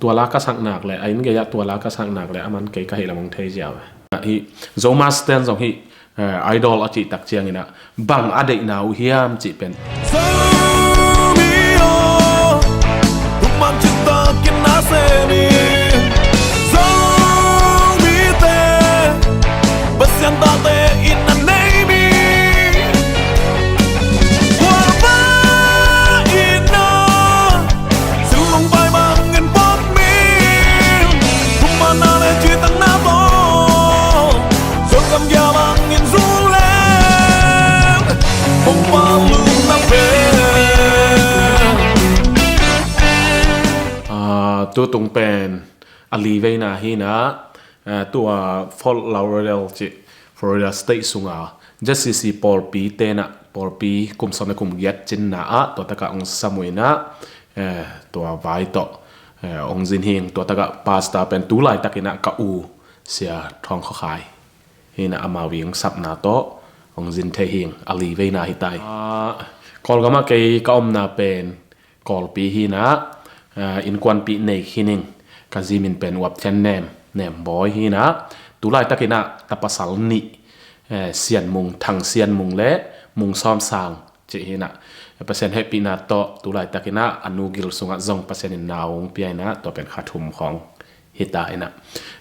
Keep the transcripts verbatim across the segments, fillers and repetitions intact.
Tua la ka sak nak le, a inn gei ah tua la ka sak nak le, a man kei ka hih lam hong thei ziau. Hih Zomaster zong hih, eh, idol a cih tak ciangin ah, bang a deihna uh hiam cih pen. Zomi aw, thuman citakin na sem in. Zomite, Pasian tate in na nei mi. Kuamah in na, Sung lungpai bangin pop min. Pumana le citang na to. Song kam gia bangin zung lem. Pong pa lung na pen. Ah, tu tung pen a li veina hi na. Ah, tua Fort Lauderdale cih Florida State sunga Z C C pawlpi tena, pawlpi kum sawm le kum giat cinna ah, tua taka ong samuina, eh, tua vai tawh, eh, ong zin hing, tua taka pastor pen tu laitakina ka u Sia Thawng Khua Khai hina, amau ong sapna tawh ong zin thei hing, a li veina hi tai. Ah, Kawlgama kei ka omna pen Kawlpi hina, eh, innkuanpih nei khining, ka zi min pen Uap Thian Nem, Nem Bawi hina, tu laitakina ta pasal nih, eh, Sian Mung, Thang Sian Mung le Mung Sawm Sang cih hina. Pasian hehpihna tawh tu laitakina a nu gil sungah zong Pasian in nau ong pia ina, tua pen kha thum khawng hita ina.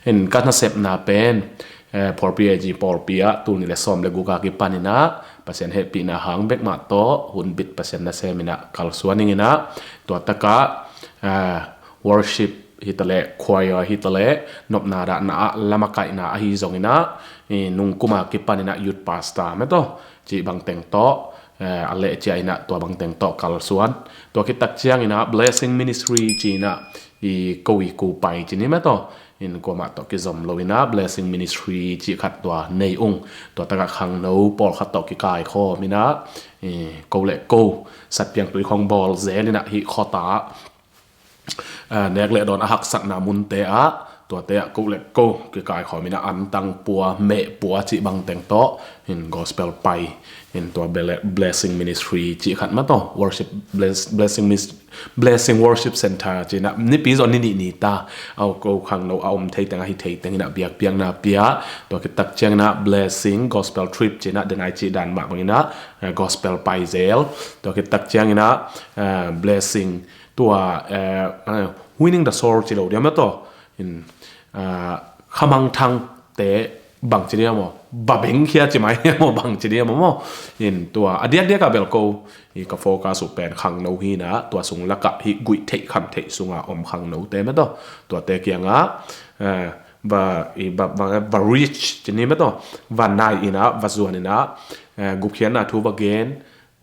In ka nasepna pen, eh, pawlpi A G pawlpi ah tul nih le sawm le guk a kipan ina, Pasian hehpihna hang bek mah tawh hun bit Pasian nasem ina kalsuan ing ina, tua taka, eh, worship hitaleh, choir hitaleh, nopna dahna ah lamakaihna ahi zong ina, i nungkuma kipan ina youth pastor mah tawh, cih bangteng tawh, eh, a leh cia ina tua bangteng tawh kalsuan. Tua kitak ciang ina Blessing Ministry ci ina, i ko i ko pai ci ni mah tawh, in kuamah tawh kizom lo ina Blessing Ministry cih khat tua nei ung. Tua taka khangno pawlkhat tawh kikaikhawm ina, i ko le ko satpiang tui khawng bawl zel ina hih khuata, eh, nek le dawn a haksatna munte ah, tuate ah ko le ko kikaikhawm ina antang pua, meh pua cih bangteng tawh, in gospel pai, in tua Ble-, Blessing Ministry cih khat mah tawh, worship, bless-, Blessing Mis-, Blessing Worship Center ci ina, nipi zawn ni nih ni ta, au ko khangno a om thei teng, ahi thei teng ina biakpiakna pia. Tua kitak ciang ina Blessing Gospel Trip ci ina, denai cih dan mah bang ina, eh, gospel pai zel. Tua kitak ciang ina, eh, Blessing tua, eh, eh, Winning the Soul ci lo diam mah tawh. In, ah, khamangthangte bang ci diam maw, babengkhia ci mai diam maw, bang ci diam maw. In tua a diakdiak a bel ko, i ka focus uh pen khangno hina, tua sung laka hih guih theih kham theih sunga om khangnote mah tawh. Tuate kianga, eh, va, i va, va, va reach ci ni mah tawh. Va nai ina, va zuan ina, eh, gupkhiatna thu va gen,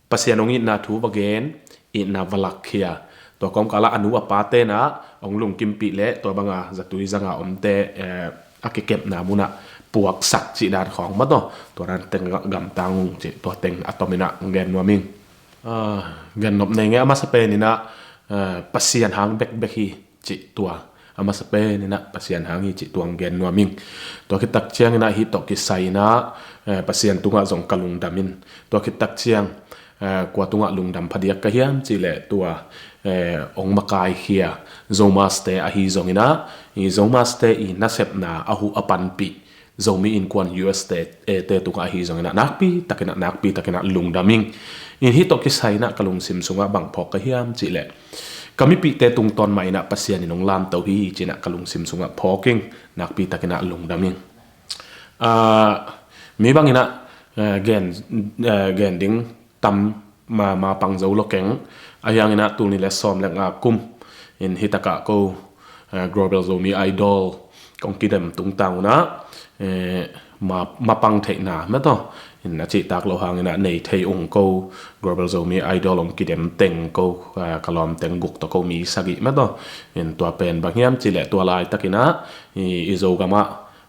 Pasian hong itna thu va gen, itna va lakkhia. Tua kawmkala a nu a pate na hong lungkimpih leh tua banga zatui zanga omte, eh, a kikepna muna puaksak cih dan khawng mah tawh. Tua dan teng gamtang ung cih tua teng a tom ina gen nuam ing. Ah, gen nop nei nge a masa pen ina, eh, Pasian hang bekbek hi. Cih tua, a masa pen ina Pasian hang hi cih tua hong gen nuam ing. Tua khit tak ciang ina hih tawh kisai ina, eh, Pasian tungah zong ka lungdam in. Tua khit tak ciang, eh, kua tungah lungdam phadiak ka hiam cih leh tua, eh, hong makaikhia Zomaste ahi zong ina, i Zomaste i nasepna a huh a panpih Zomi Innkuan U S te, eh, te tungah ahi zong ina nakpi tak ina, nakpi tak ina lungdam ing. In hih tawh kisai ina ka lungsim sungah bang phawk ka hiam cih leh, ka mipihte tungtawn mah ina Pasian in hong lamto hi ci ina ka lungsim sungah phawk ing, nakpi tak ina lungdam ing. Ah, mi bang ina, eh, gen, eh, gen ding tam ma, ma pang zo lo keng. Ahi hang ina tul nih le sawm le nga kum in hih takah ko, eh, Global Zomi Idol kong kidem tungtang ina, eh, ma, ma pang theihna mah tawh. In a cihtak lo hang ina nei thei ung ko Global Zomi Idol hong kidem teng ko, eh, ka lawm teng guk tawh ko mi sagih mah tawh. In tua pen bang hiam cih leh tua laitak ina i, i Zogamah,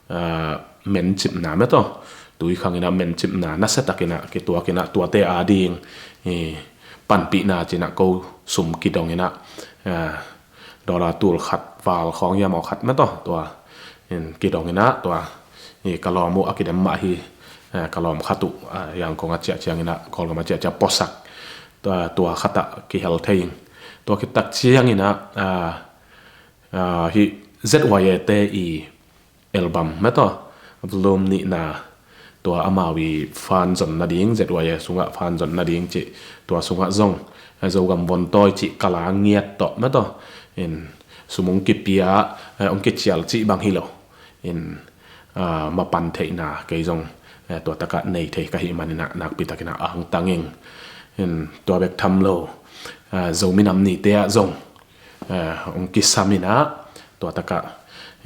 ah, mencipna mah tawh, tui khang ina mencipna nasia tak ina kituak ina tuate ading, i, panpihna ci ina ko sum kidong ina, ah, dollar tul khat val khawng hiam aw khat mah tawh tua, in kidong ina tua, i, ka lawm uh a kidem mah hi, ah, ka lawm khat uh, ah, Yangon a ciah ciang ina Kawlgam a ciah ciah puasak tua, tua khat ah kihel thei ing. Tua khit tak ciang ina, ah, Hih Z Y A te i album mah tawh, volume nihna, tua amau i fan zon nading, Z Y A sungah fan zon nading cih, tua sungah zong Zogam Vontawi cih kala ngiat tawh mah tawh in sum hong kipia, hong kicial cih bang hi lo in, mapan theihna kei zong tua takah nei thei ka hih maninah nakpi takinah angtang ing. Tua bek tham lo, Zomi Nam Nite ah zong hong kisam inah tua takah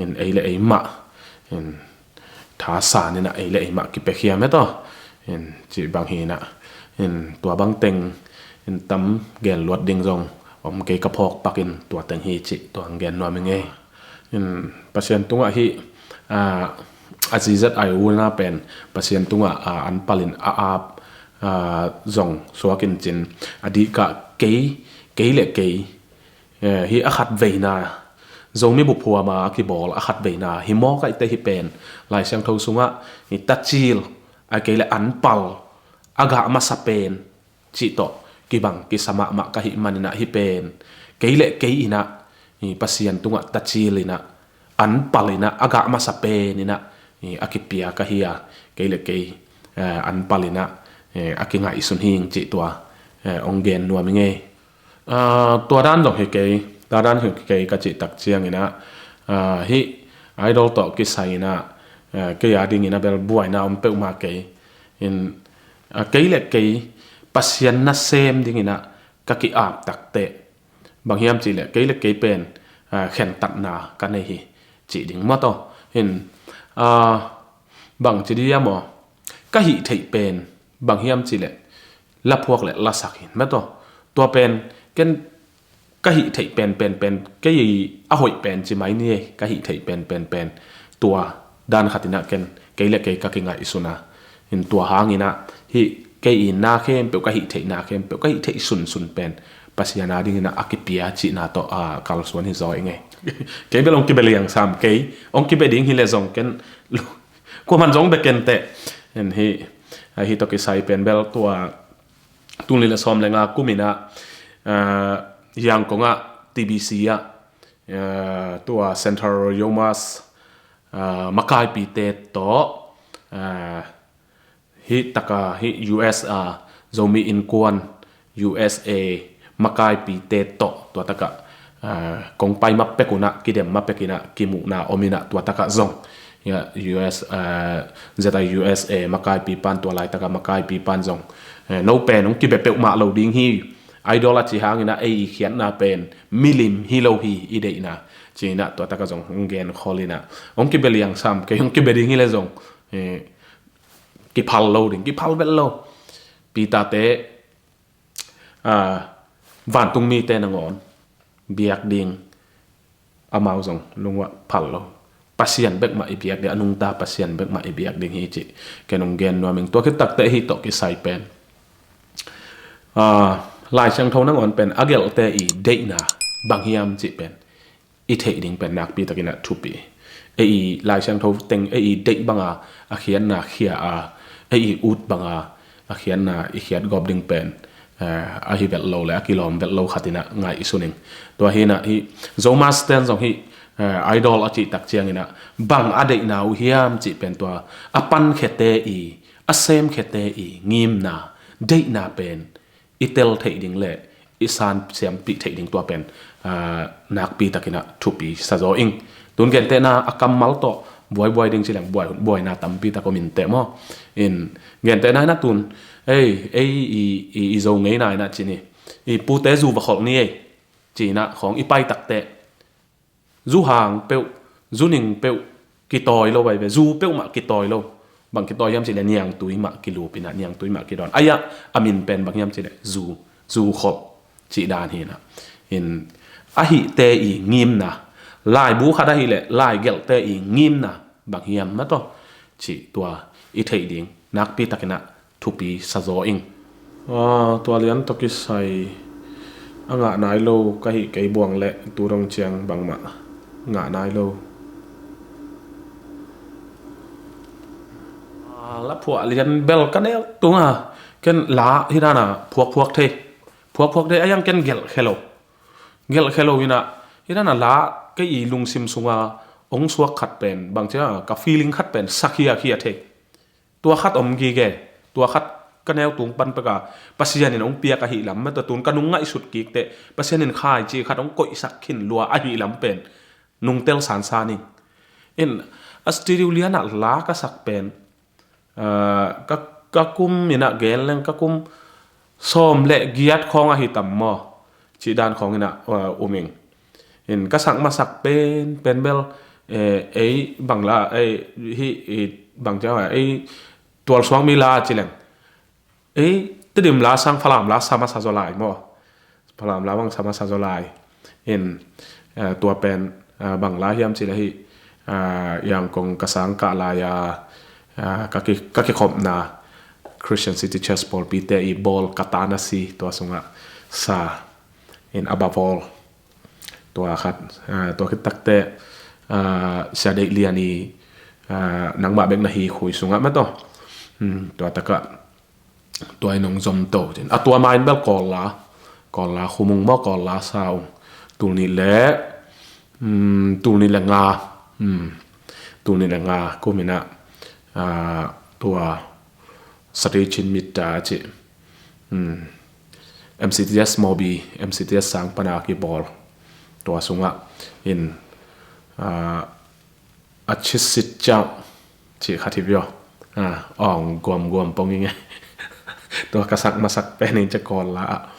in ei le ei mah in thasan inah ei le ei mah kipiakhia mah tawh in cih bang hi inah in tua bang teng in tam gen luat ding zong om kei ka phawk pakin tua teng hi cih tua hong gen nuam ing ei. In Pasian tungah hih a, a zizat ai ulna pen Pasian tungah a, an palin a ap zong suakin cin a dihkah kei, kei le kei hih a khat veina Zomi buphuama a kibawl a khat veina hi maw kaihte hi pen Lai Siangtho sungah hi tacil a kei le an pal a gah masa pen cih tawh kibang kisa mahmah ka hih maninah hi pen kei le kei inah hi Pasian tungah tacil inah an pal inah a gah masa pen inah hi a kipia ka hi a kei le kei an pal inah a kingaihsun hing cih tua hong gen nuam ing ei. Tua dan zong hi kei, tua dan hi kei ka cih tak cianginah hih idol tawh kisai inah kei a dingin a bel buaina om peuhmah kei in kei le kei Pasian nasem dinginah ka ki-ap takteh bang hiam cihleh kei le kei pen khentatna ka nei hi cih ding mah tawh in bang ci dih hiam aw ka hih theih pen bang hiam cihleh laphuak le lasak hi mah tawh tua pen ken ka hih theih pen pen pen kei a hoih pen ci mai ni ei ka hih theih pen pen pen tua dan khatinah ken kei le kei ka kingaihsun a in tua hanginah hih kei i na khempeuh ka hih theih na khempeuh ka hih theih sunsun pen Pasian a dinginah a kipia cihna tawh a kalsuan hi zaw ing ei. Kei bel hong kibe liang sam kei hong kibe ding hileh zong ken kuaman zong be kenteh in hih ahi tawh kisai pen bel tua tuni le sawm le nga kuminah Yangon ah T B C ah tua Central Yomas makaipite tawh hih taka hih U S a Zomi Innkuan U S A makaipite tawh tua takah kong pai ma pek unah kidem ma pek inah kimuhna om inah tua takah zong U S Z I U S A makaipi pan tua laitakah makaipi pan zong no pen hong kibe peuhmah lo ding hi. Idol a ci hanginah ei i khiatna pen milim hi lo hi i deihna cinah tua takah zong hong gen khol inah hong kibe liang sam kei hong kibe ding hileh zong kiphal lo ding kiphal vet lo. Peter te vantung mite nangawn biak ding amau zong lungua phal lo. Pasian bek mah i biak ding a nungta Pasian bek mah i biak ding hi cih ken hong gen nuam ing. Tua khit takteh hih tawh kisai pen Lai Siangtho nangawn pen a gelhte i deihna bang hiam cih pen i theih ding pen nakpi takinah thupi. Ei i Lai Siangtho teng ei i deih banga a khiatna khia a ei i ut banga a khiatna i khiat gawp ding pen ahi vet lo le a kilawm vet lo khatinah ngaihsun ing. Tua hinah hih Zomas ten zong hih idol a cih tak cianginah bang a deihna uh hiam cih pen tua a pankhete i a semkhete i ngimna deihna pen i tel theih ding le i san siampih theih ding tua pen nakpi takinah thupi sa zaw ing. Tun gentehna a kammal tawh buaibuai ding ci leng buai, buaina tampi tak om inteh maw? In gentehna inah tun ei, ei i, i, i Zo ngeina inah ci ni i pute zu va kholh ni ei ci inah khawng i pai takteh zu hang peuh zu ning peuh kitawi lo vaive zu peuhmah kitawi lo. Bang kitawi hiam cihleh niangtui mah kilupinah niangtui mah kidawn aiah a min pen bang hiam cihleh zu zu kholh cih dan hinah in ahihte i ngimna laibu khat ahileh laigelhte i ngimna bang hiam mah tawh cih tua i theih ding nakpi takinah thupi sa zaw ing. Tua lian tawh kisai a ngah nai lo ka hih kei buang leh tu dong ciang bangmah ngah nai lo. La phuah lian bel ka neu tunga ken la hi dana phuakphuak thei phuakphuak thei a yang ken gelh khe lo. Gelh khe lo hinah hi dana la Kei i lungsim sunga hong suak khat pen, bang cia ka feeling khat pen sakhiakhiat thei. Tua khat om gige, tua khat ka neu tung pan peka Pasian in hong piak ahi lam, mata tun ka nung ngaihsut kik teh Pasian in khaici khat hong koihsak khin lua ahi lam pen nung tel sansan ing. In a studio lianah la ka sak pen, ah, ka, ka kum inah gen leng ka kum sawm le giat khawng ahi tam maw? Cih dan khawng inah, ah, um ing. In ka sak masak pen, pen bel, eh, ei bang la, ei, hi, i, bang cia, ei tualsuang mi la ci leng. Ei, Tedim la sang Falam la sa masa zaw lai maw? Falam la bang sa masa zaw lai. In, eh, tua pen, eh, bang la hiam ci le hi, eh, Yangon ka sang kah lai a, eh, ka ki, ka kikhopna Christian City Church pawlpite i bawl ka tana si tua sungah sa in a bawl. Tua khat, ah, tua khit takteh, ah, Sia Deih Lian i, ah, nangmah bek na hi khui sungah mataw. Hmm, tua takah, tua in hong zom to cin. A tua ma in bel Kawl la, Kawl la khumung maw, Kawl la sa ung. Tul nih le, hmm, tul nih le nga, hmm, tul nih le nga kum inah, ah, tua Sati Chin Mitta ci. Hmm. M C T S Mawbi, M C T S sang pana kibawl. Tua sungah in, ah, a chisit ciau ci khat hi vio. Ah, ong guam guam pong inge. Tua ka sak masak pen in cia Kawl la.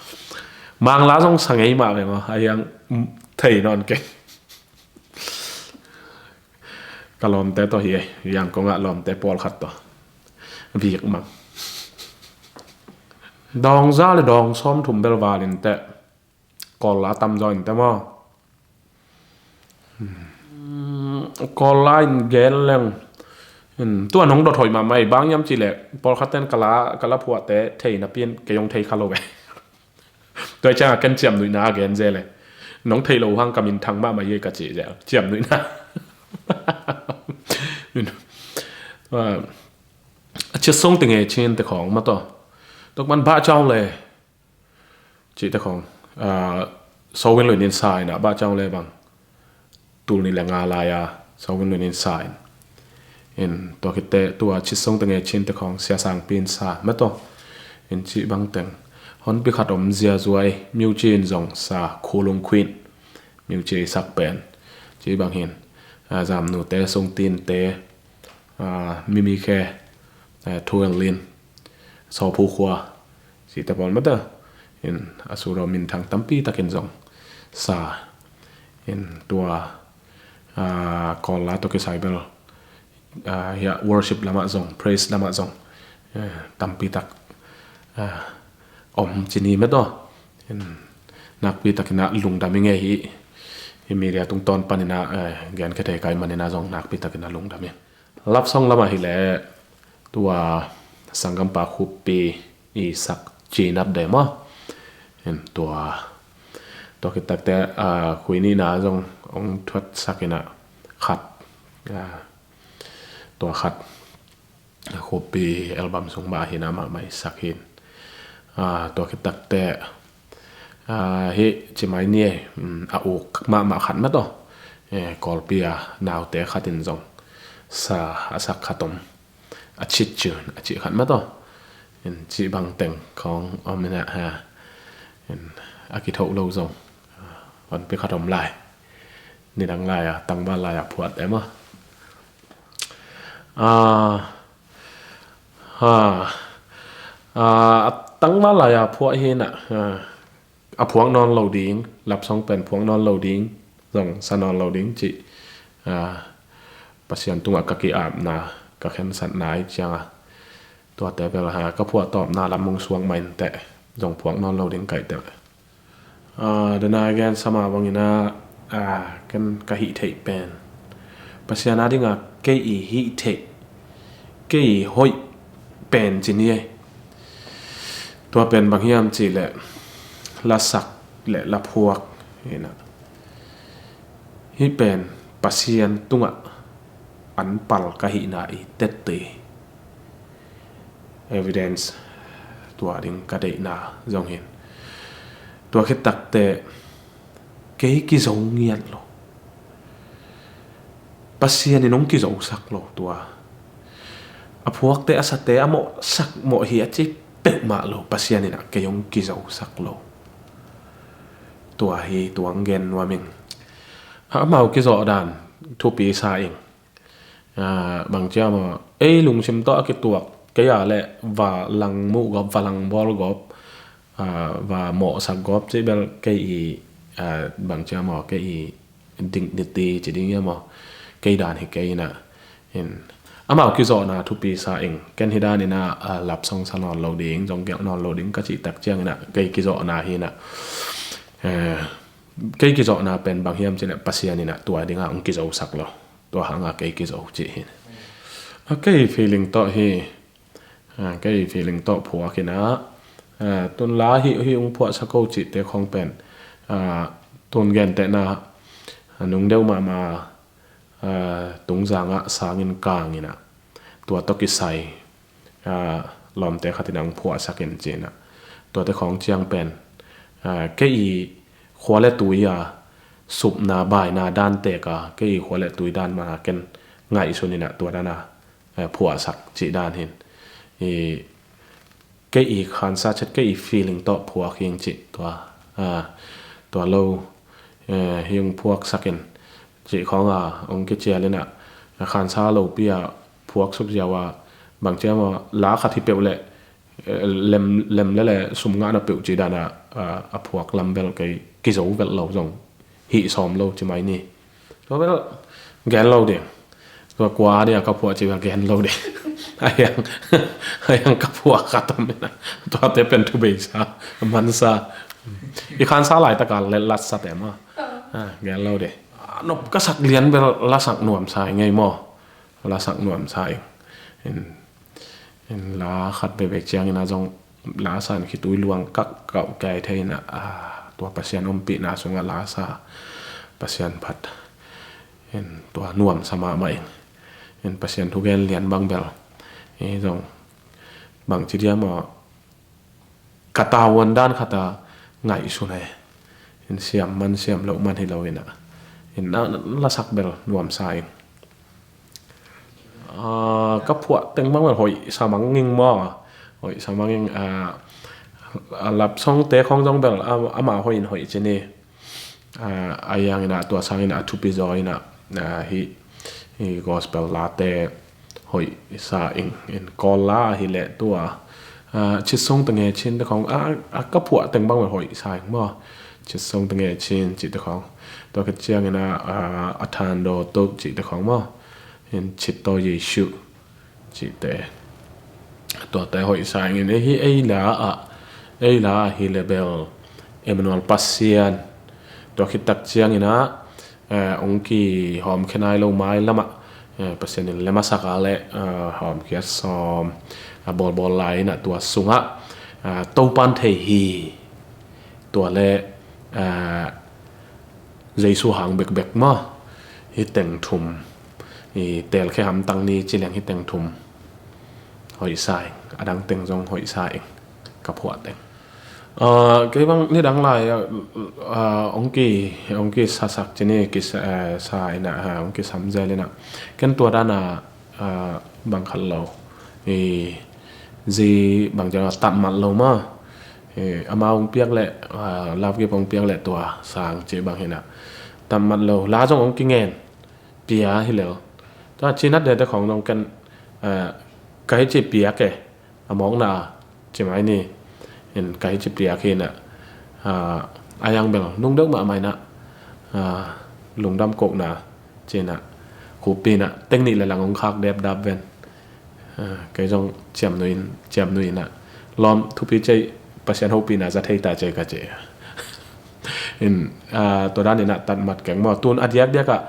Mang la zong sa ngei mah veng aw. A yang, mm, thei nawn keng. Ka lawmte tawh hi ei, Yangon ah lawmte pawlkhat tawh. Vik mang. Dawng za le dawng sawm thum bel val in teh. Kawl la tam zaw in teh maw? Hmm, Kawl la in gen leng. Hmm, tua nong dot hoih mahmah ei, bang hiam ci le, pawlkhat ten ka la, ka la phuahte thei napi in kei hong thei kha lo ve. Tua hi ciangah ken ciamnuihna a gen zel e. Nong theih loh hang ka minthang mahmah hi ei ka ci zel. Ciamnuihna. A ciat song te nge chin te khawng mataw. Tok man Bah Cawng le cih te khawng. Ah, Sowin Luin in sa inah Bah Cawng le bang. Tul nih le nga lai-a Sowin Luin in sa in. In tua khitte tua citsong tenge chin te khawng Sia Sangpi in sa mataw. In cih bang teng honpi khat om ziazuai, Miu Ci in zong sa, Khulung Khuin, Miu Ci i sak pen. Cih bang hin, ah, Zamnute, Sungtinte, ah, Mimi Khe, eh, Thuel Lin, Sawphu Khua, site pawl mata in a suraw minthang tampi takin zong sa in tua, ah, Kawl la tawh kisai bel, ah, hiah worship lamah zong, praise lamah zong, eh, tampi tak, ah, om cini mataw. In nakpi takin a lungdam i ngei hi. Hi media tungtawn panin a, eh, gen khe thei kai manin a zong nakpi takin a lungdam i. Love song lamah hileh tua sanggampa Khuppi i sak Chin Up Day maw? Tua, tua khit takte, ah, Khuini na zong hong thuat sak in a khat, ah, tua khat Khuppi album sung mah hi na mahmah i sak hin. Ah, tua khit takte, ah, hih ci mai ni ei, um, a uk mahmah khat mataw. Eh, Kawlpi a naute khat in zong sa a sak khat om. A cit cun a cih khat mataw. In cih bang teng khawng om in a, ha. In a kithoh lo zong, ah, honpi khat om lai. Nidang lai a, tangval lai a phuat em a. Ah, ha. Ah, a tangval lai a phuah hi na, ah, a phuak nawn lo ding, love song pen phuak nawn lo ding, zong sa nawn lo ding cih, ah, Pasian tungah ka ki-apna, ka khensatna i cianga. Tuate bel ha, ka phuahtawpna lam hong suak mah inteh, zong phuak nawn lo ding kaih teh. Ah, dena gen sama bangin a, ah, ken ka hih theih pen Pasian a dinga kei i hih theih, kei i hoih pen ci ni ei. Tua pen bang hiam cih leh lasak le laphuak hi na. Hih pen Pasian tungah an pal ka hihna i tette evidence tua ding ka deihna zong hin. Tua khit takte kei kizo ngiat lo. Pasian in hong kizosak lo tua. A phuakte a sate a mawhsak mawh hi a ci peuhmah lo, Pasian in ah kei hong kizosak lo. Tua hi tua hong gen nuam ing. Amau kizawh dan thupi sa ing. Bang ciam aw, ei lungsim tawh a kituak kei a le va lang muh gawp, va lang bawl gawp, va mawhsak gawp cih bel kei i, bang ciam aw, kei i dignity ci ding hiam aw, kei dan hi kei in ah. Amau kizawhna thupi sa ing. Ken hi dan in ah love song sa nawn lo ding, zong gelh nawn lo ding ka cih tak ciangin ah kei kizawhna hi in ah, kei kizawhna pen bang hiam cih leh Pasian in ah tua ding ah hong kizosak lo. Tua hang a kei kizo cih hi. A kei feeling tawh hi. Kei feeling tawh phuak hi in ah, tun la hih hong phuahsak o cihte khawng pen, tun gentehna, nung deuh mahmah, tungzang ah sang in kang in ah, tua tawh kisai lawmte khat in ah hong phuahsak in ci in ah, tuate khawng ciang pen kei i khua le tui a supna baina dan tek a, kei i khua le tui dan mah a ken ngaihsun in ah tua dan a phuahsak cih dan hi in. Kei i khansa chet, kei i feeling tawh phuak hi ing cih tua, tua lo, hih hong phuaksak in cih khawng a hong kicial in ah, khansa lopi a phuaksuk ziau a, bang ciam aw, la khat hi peuh leh lem, lem lele sum ngahna peuh cih dan a, a phuak lam bel kei kizo velh lo zong hih sawm lo ci mai ni. Tua bel gen lo ding. Tua kua a dia ka phuah cih bel gen lo ding. A hiang, a hiang ka phuah khat om in ah, tuate pen thu beisa, mansa. I khansa laitak a le latsa te maw. Gen lo ding. Nop ka sak lian bel lasak nuamsa ing ei maw. Lasak nuamsa ing. In la khat bekbek ciangin ah zong la san khitui luang kak kauh kai thei in ah, tua Pasian ompihna sungah la sa, Pasian phat. Tua nuamsa mahmah ing. Pasian thugen lian bang bel, zong bang ci diam aw, ka tavuan dan khat a ngaihsun a, siam man siam loh man hi lo in ah, na lasak bel nuamsa ing. Ka phuah teng bang bel hoih sa mang ing maw. Hoih sa mang ing. A love song te khawng zong bel ama hoih in hoih ci ni. A hiang in ah tua sang in ah a thupi zaw in ah, hih gospel late hoih sa ing. In Kawl la ahih leh tua Chitsong Tangechin te khawng, a ka phuah teng bang bel hoih sa ing maw. Chitsong Tangechin cih te khawng, tua khit ciangin ah A Than Do Tuk cih te khawng maw. In Chit Taw Jesu cihte, tuate hoih sa ing. Ei hi ei la ah, ei la ahih leh bel Emmanuel Pasian. Tua khit tak ciangin ah hong kihawmkhia nai lo mailam ah, Pasian in lem a sak a leh hawmkhia sawm a bawlbawl lai in ah tua sungah Topan thei hi. Tua le Jesu hang bekbek maw. Hih teng thum, i telkhe hamtang ni ci leng hih teng thum hoih sa ing. A dang teng zong hoih sa ing, ka phuah teng. Kei bang nidang lai hong ki, hong kisasak ci ni, kisa in ah hong kisam zel in ah, ken tua dan a bang khat lo, zi bang ciang a tatmat lo maw. Amau hong piak leh, love gift hong piak leh tua sang cih bang hi in ah, tatmat lo. La zong hong kingen, pia hi lel. Tua cinat dete khawng zong ken ka hi ci piak e, a mawkna a ci mai ni. In ka hi ci piak hi in ah, a hiang bel nung deuh mahmah in ah, lungdam kohna ci in ah, khupi in ah teng nih le lang hong khak depdap ven. Kei zong ciamnuih in, ciamnuih in ah, lawm, thupi cei, Pasian hopihna za thei ta cei ka ci. In tua dan in ah tatmat keng maw. Tun a diakdiak ah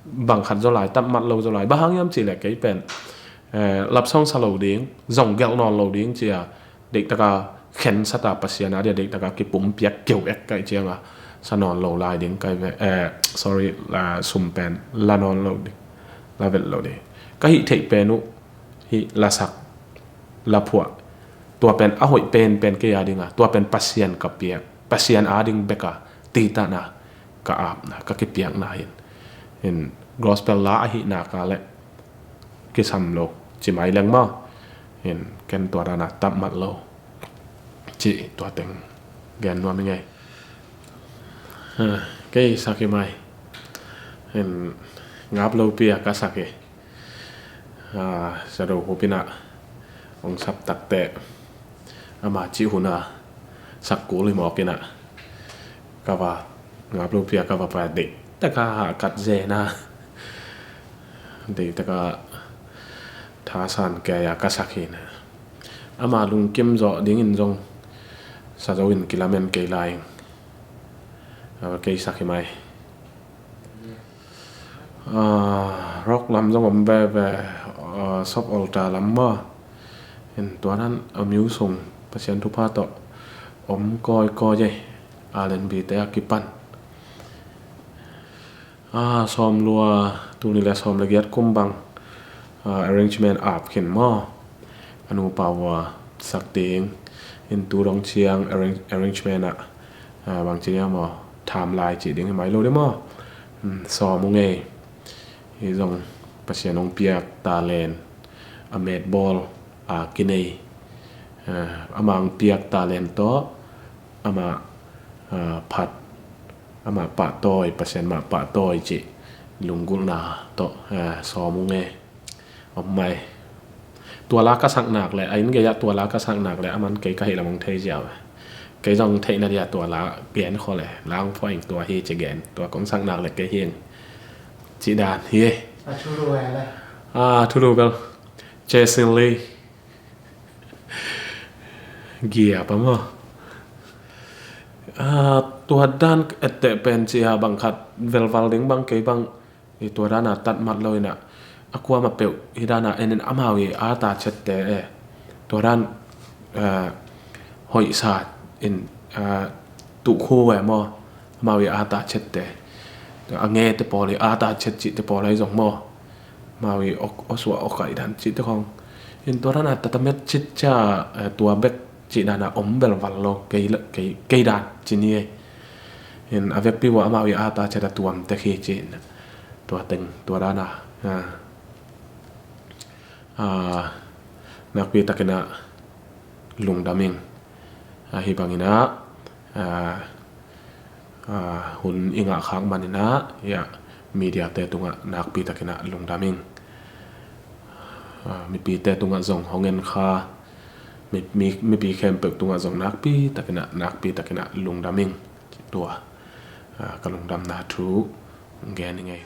bang khat zaw lai, tatmat lo zaw lai. Bang hang hiam cih leh kei pen love song sa lo ding, zong gelh nawn lo ding ci a, deihtak a khensa ta, Pasian a dia deihtak a kipumpiak keu ek ka hih ciang a, sa nawn lo lai ding ka hi ve. Sorry, sum pen la nawn lo ding, la velh lo ding. Ka hih theih pen uh, hih lasak, la phuah, tua pen a hoih penpen kei a ding a, tua pen Pasian ka piak, Pasian a ding bek a titatna, ka apna, ka kipiakna hi in. In gospel la ahih nak a leh kisam lo ci mai leng maw. In ken tua dan a tap mat lo cih tua teng gen nuam ing ei. Kei sak hi mai. In ngap lopi a ka sak hi. Sado Hup in ah hong sap takteh ama cih hun a sak kul hi mawk in ah ka va ngap lopi a ka va pai a, deih tak a hahkat zen a, deih tak a thasan kei a ka sak hi na. Ama lungkim zawh dingin zong Sado in kilamen kei lai ing. Kei sak hi mai. Rock lam zong om veve, Sop Altar lam maw. In tua dan a music sung Pasian thupha tawh om kawikawi ei, R and B te a kipan. Sawm lua, tul nih le sawm le giat kum bang arrangement ap khin maw. A nupa uh a sak ding in tu dong ciang arrangement ah bangci dia maw, tham lai cih ding hi mai lo dia maw. Sawm ung ei. Hi zong Pasian hong piak talent, a metbawl a kinei, ama hong piak talent tawh ama phat, ama pahtawi, Pasian mah pahtawi cih lunggulhna tawh sawm ung ei. Om mai. Tua la ka sak nak leh, a inn gei ah tua la ka sak nak leh aman kei ka hih lam hong thei ziau. Kei zong theihna dia tua la gen khol e, la hong phuah ing, tua hi ci gen, tua kong sak nak leh kei hi ing cih dan hi. A thulu bel Jason Lee giap a maw. Tua dan etteh pen ci a bang khat velval ding bang kei bang i tua dan a tat mat lo in ah, a kuamah peuh hi dan a en in amau i ata cette e, tua dan hoihsa in tuh khu e maw, amau i ata cette, a nge te pawl i ata cet cih te pawl ahi zong maw, amau i awsuah awkaih dan cih te khong in tua dan a tatamet cit cia tua bek cih dan a om velval lo, kei dan ci ni ei. In a vekpi uh amau i ata cet a tuam tek hi ci in tua teng tua dan a nakpi takin ah lungdam ing. Ahi bangin ah hun i ngah khak manin ah media te tungah nakpi takin ah lungdam ing. Mipite tungah zong hong en kha mipi khempeuh tungah zong nakpi takin ah, nakpi takin ah lungdam ing. Tua ka lungdamna thu gen ing ei.